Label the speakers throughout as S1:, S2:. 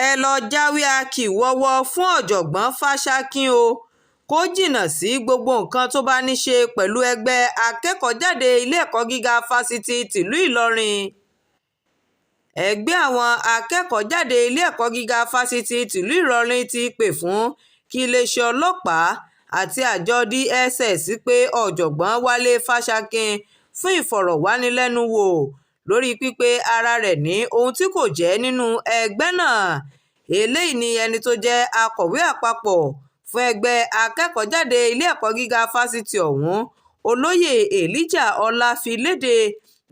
S1: Ẹ lọ́ọ́ jáwé akíwọ́wò fún Ọ̀jọ̀gbọ́n Fásakin o, kó jìnnà sí gbogbo nǹkan tó bá ní í ṣe pẹ̀lú ẹgbẹ́ akẹ́kọ̀ọ́-jáde ilé-ẹ̀kọ́ gíga fásitì tìlú Ìlọrin. Ẹgbẹ́ àwọn akẹ́kọ̀ọ́-jáde ilé-ẹ̀kọ́ gíga fásitì tìlú Ìlọrin ti pè fún kí iléeṣẹ́ ọlọ́pàá àti àjọ DSS pé Ọ̀jọ̀gbọ́n Wálé Fásakin fún ìfọ̀rọ̀wánilẹ́nuwò lórí pípe ara rẹ̀ ní ohun tí kò jẹ́ nínú ẹgbẹ́ náà. Eléyìí ni ẹni tó jẹ́ akọ̀wé àpapọ̀ fún ẹgbẹ́ akẹ́kọ̀ọ́-jáde ilé-ẹ̀kọ́ gíga fásitì ọ̀hún, Olóyè Elijah Ọlá, fi lédè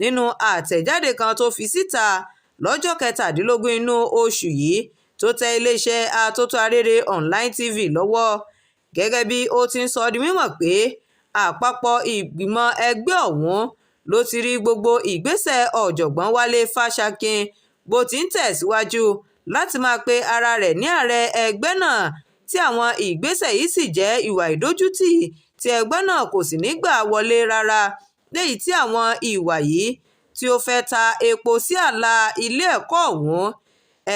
S1: nínú àtẹ̀jáde kan tó fi síta lọ́jọ́ kẹtàdínlógún inú oṣù yìí tó tẹ iléeṣẹ́ Atótó Arére Online TV lọ́wọ́. Gẹ́gẹ́ bí ó ti ń sọ di mímọ̀ pé àpapọ̀ ìgbìmọ̀ ẹgbẹ́ ọ̀hún ló ti rí gbogbo ìgbésẹ̀ Ọ̀jọ̀gbọ́n Wálé Fásakin bó ti ń tẹ̀síwájú láti máa pe ara rẹ̀ ní ààrẹ ẹgbẹ́ náà, tí àwọn ìgbésẹ̀ yìí sì jẹ́ ìwà ìdójútì tí ẹgbẹ́ náà kò sì ní gbà wọlé rárá, léyìí tí àwọn ìwà yìí tí ó fẹ́ ta epo sí ààlà ilé ẹ̀kọ́ ọ̀hún.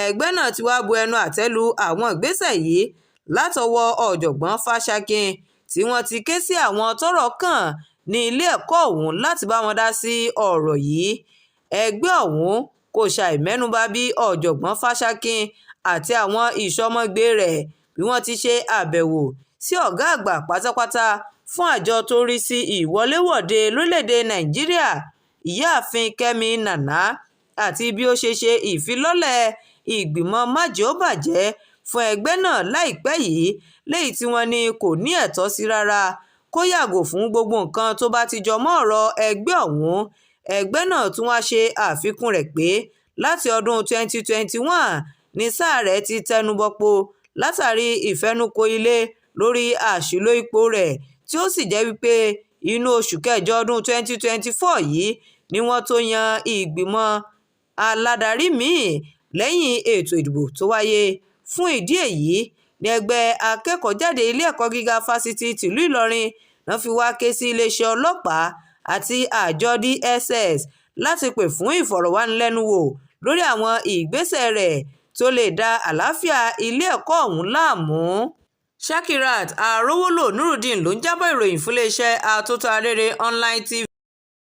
S1: Ẹgbẹ́ náà ti wá bu ẹnu àtẹ́ lu àwọn ìgbésẹ̀ yìí látọwọ́ Ọ̀jọ̀gbọ́n Fásakin, tí wọ́n ti ké sí àwọn tọ́rọ̀ kàn ní ilé ẹ̀kọ́ ọ̀hún láti bá wọn dá sí ọ̀rọ̀ yìí. Ẹgbẹ́ ọ̀hún kò ṣàì mẹ́nubà bí Ọ̀jọ̀gbọ́n Fásakin àti àwọn ìṣọmọgbé rẹ̀ bí wọ́n ti ṣe àbẹ̀wò sí ọ̀gá àgbà pátápátá fún àjọ tó ń rí sí ìwọléwọ̀de lórílẹ̀-èdè Nàìjíríà, Ìyáàfin Kẹ́mi Nànà, àti bí ó ṣe ṣe ìfilọ́lẹ̀ ìgbìmọ̀ májẹ̀ẹ́-ó-bàjẹ́ fún ẹgbẹ́ náà láìpẹ́ yìí, léyìí tí wọ́n ní kò ní ẹ̀tọ́ sí rárá, kó yàgò fún gbogbo nǹkan tó bá ti jọ mọ́ ọ̀rọ̀ ẹgbẹ́ ọ̀hún. Ẹgbẹ́ náà tún wáá ṣe àfikún rẹ̀ pé láti ọdún 2021 ní sáà rẹ̀ ti tẹnubẹ́po látàrí ìfẹnukò ilé lórí àṣìlò ipò rẹ̀, tí ó sì jẹ́ wípé inú oṣù kẹjọ ọdún 2024 yìí ni wọ́n tóó yan ìgbìmọ̀ aládarí mi-ín lẹ́yìn ètò ìdìbò tó wáyé. Fún ìdí èyí ní ẹgbẹ́ akẹ́kọ̀ọ́-jáde ilé-ẹ̀kọ́ gíga fásitì tìlú Ìlọrin náà fi wáá ké sí iléeṣẹ́ ọlọ́pàá àti àjọ DSS láti pè fún ìfọ̀rọ̀wánilẹ́nuwò lórí àwọn ìgbésẹ̀ rẹ̀ tó lè dá àlàáfíà ilé ẹ̀kọ́ ọ̀hún láàmú. Shakirat Arowolo Nurudeen ló ń jábọ̀ ìròyìn fún iléeṣẹ́ Atótó Arére Online TV.